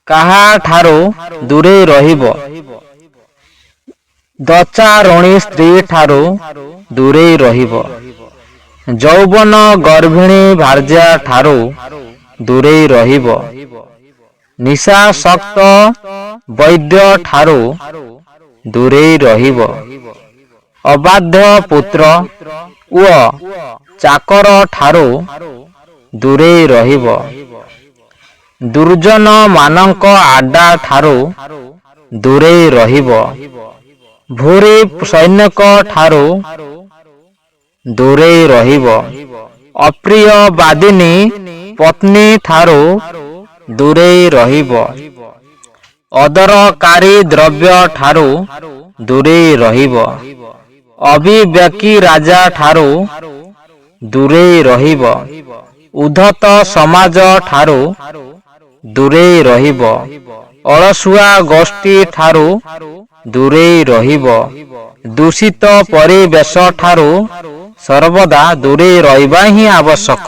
କାହାଠାରୁ ଦୂରେଇ ରହିବ? ଦଚାରଣୀ ସ୍ତ୍ରୀ ଠାରୁ ଦୂରେଇ ରହିବ। ଯୌବନ ଗର୍ଭିଣୀ ଭାର୍ଯ୍ୟା ଠାରୁ ଦୂରେଇ ରହିବ। ନିଶାସକ୍ତ ବୈଦ୍ୟ ଠାରୁ ଦୂରେଇ ରହିବ। ଅବାଧ୍ୟ ପୁତ୍ର ଓ ଚାକର ଠାରୁ ଦୂରେଇ ରହିବ। ଦୁର୍ଜନମାନଙ୍କ ଆଡ୍ଡା ଠାରୁ ଦୂରେଇ ରହିବ। ଭୂରି ସୈନିକ ଠାରୁ ଦୂରେଇ ରହିବ। ଅପ୍ରିୟ ବାଦିନୀ ପତ୍ନୀ ଠାରୁ ଦୂରେଇ ରହିବ। ଅଦରକାରୀ ଦ୍ରବ୍ୟ ଠାରୁ ଦୂରେଇ ରହିବ। ଅବିବେକୀ ରାଜା ଠାରୁ ଦୂରେଇ ରହିବ। ଉଦ୍ଧତ ସମାଜ ଠାରୁ ଦୂରେଇ ରହିବ। ଅଳସୁଆ ଗୋଷ୍ଠୀ ଠାରୁ ଦୂରେଇ ରହିବ। ଦୂଷିତ ପରିବେଶ ଠାରୁ ସର୍ବଦା ଦୂରେଇ ରହିବା ହିଁ ଆବଶ୍ୟକ।